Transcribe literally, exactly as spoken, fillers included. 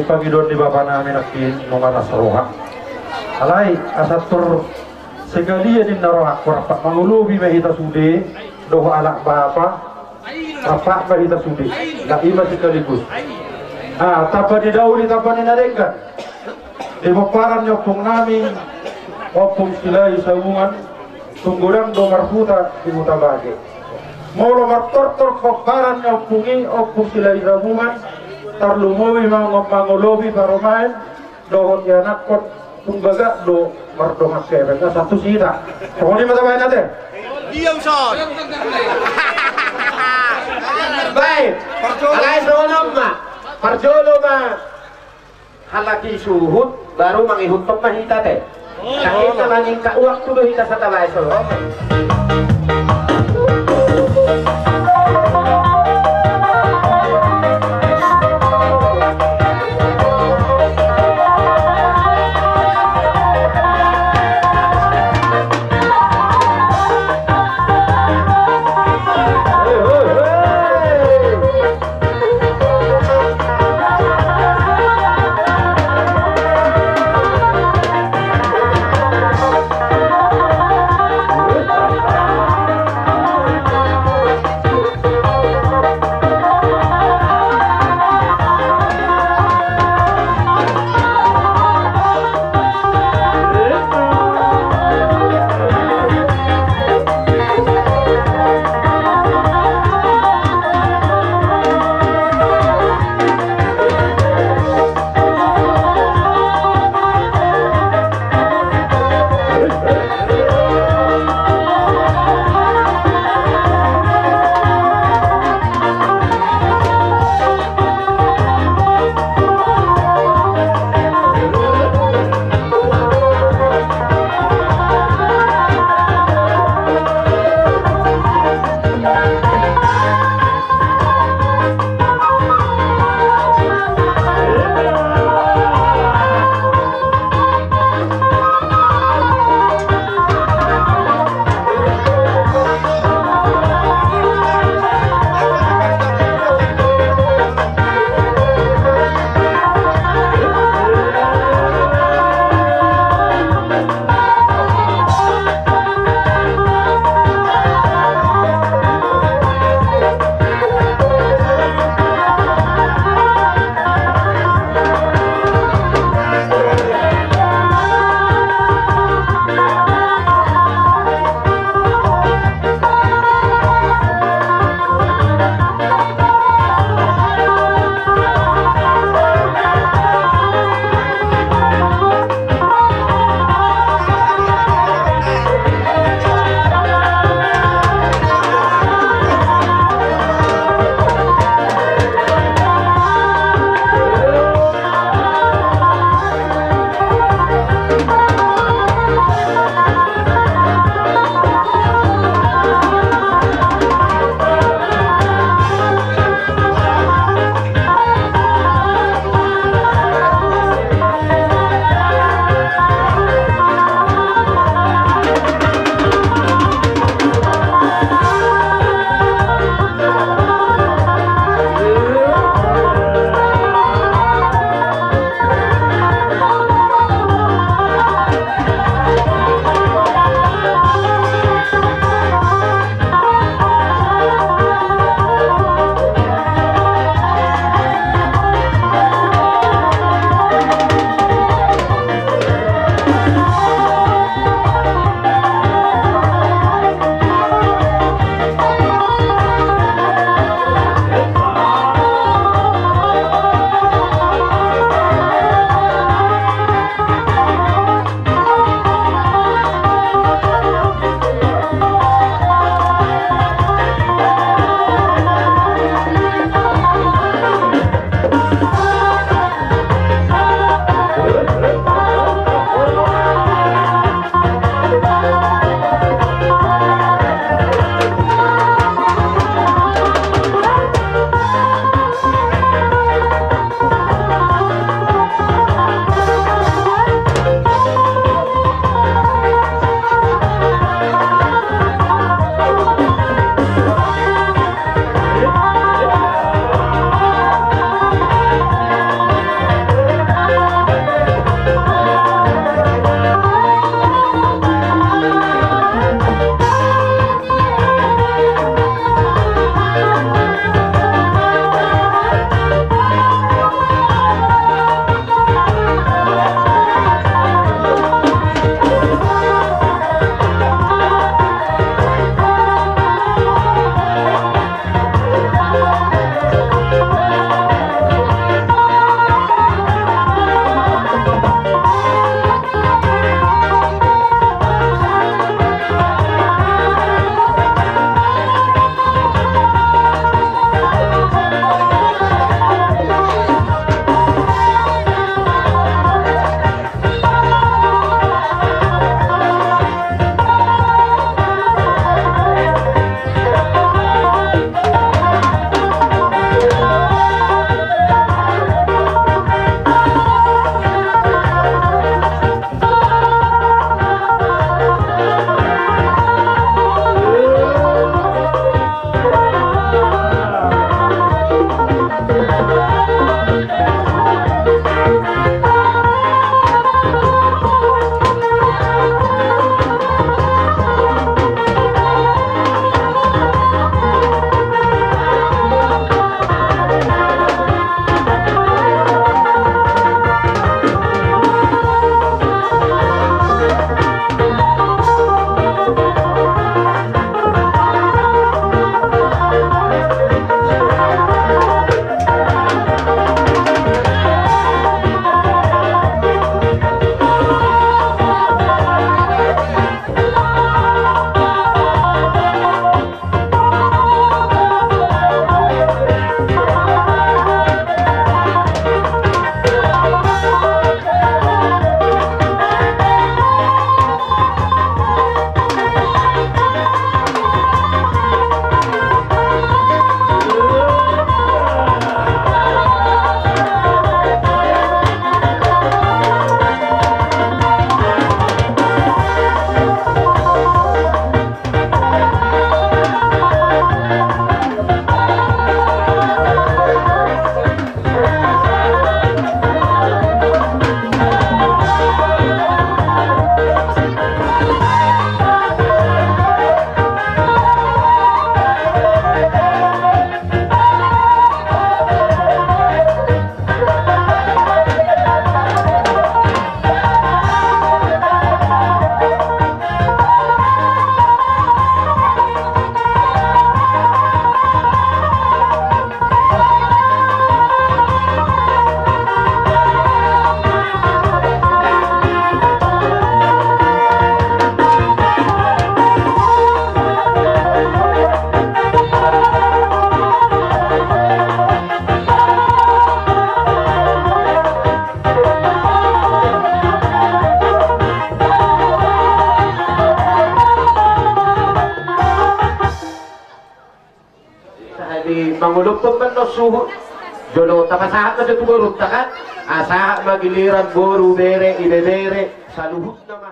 Pangidoan ni bapa nami nangkin nunga las roha. Alai asa tor sekalian ninna rohangku, rap mangolopi ma hita sude dohot anak bapa, rap ma hita sude. Nang i ma sekaligus. Ah, tamba ni dauli, tamba ni na denggan. Di pomparan ni ompung nami, Ompung Silahi Sabungan, tung godang do marhuta di Hutabage. Molo martortor pomparan ni ompung i, Ompung Silahi Sabungan, tarlumobi ma mangolopi parumaen dohot ianakhon, tung bagak do mardongan hepeng. Asa tusi hita. Songon i ma tabaen ate. Dia uson. Baik. Alai songon on ma. Parjolo ma. Halak i suhut, baru mangihuthon ma hita ate. Nangkin na maningkat waktu do hita satabaen songon. Dokkon ma annon suhut. Jolo tapasahat ma jo tu borunta kan. Sahat ma giliran boru, bere, ibebere, saluhutna.